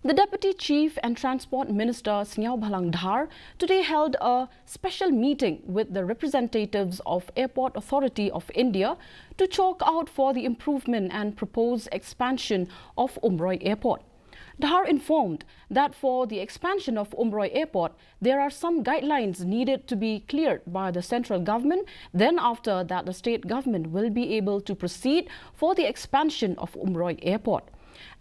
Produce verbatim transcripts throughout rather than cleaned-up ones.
The Deputy Chief and Transport Minister Sniawbhalang Dhar today held a special meeting with the representatives of Airport Authority of India to chalk out for the improvement and proposed expansion of Umroi Airport. Dhar informed that for the expansion of Umroi Airport, there are some guidelines needed to be cleared by the central government. Then after that, the state government will be able to proceed for the expansion of Umroi Airport.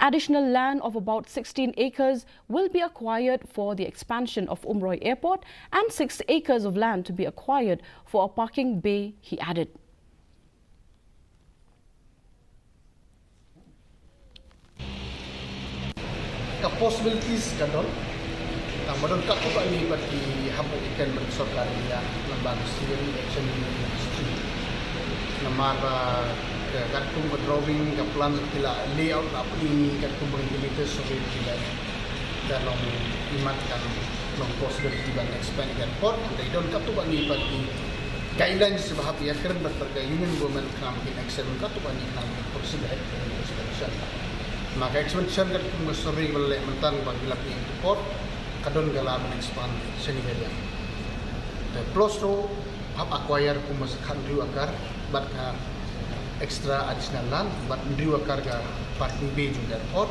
Additional land of about sixteen acres will be acquired for the expansion of Umroi Airport and six acres of land to be acquired for a parking bay, he added. Ka possibilities ka don. Tang ba don katto katne party haba ki ken ban sorkar ïa lamba ka sien action ministry. Namar ba ka katkum ka drawing ka plan ki la layout la pynni katkum ba ki latest survey ki la ka long imat kan long possibility ban expand ka airport. Dei don katto katne party guidelines ba hap ïa kren ba ka Union Government khnang kin accept katto katne khnang kin proceed ahead with expansion. Ma ka expansion katkum ka survey ba la leh mynta ba ki la pynport ka don ka la ban expand shane ka ïa. Te plus to hap acquire kum sa khathynriew acre bad ka extra additional land bad hynriew acre ka parking bay jong ka airport.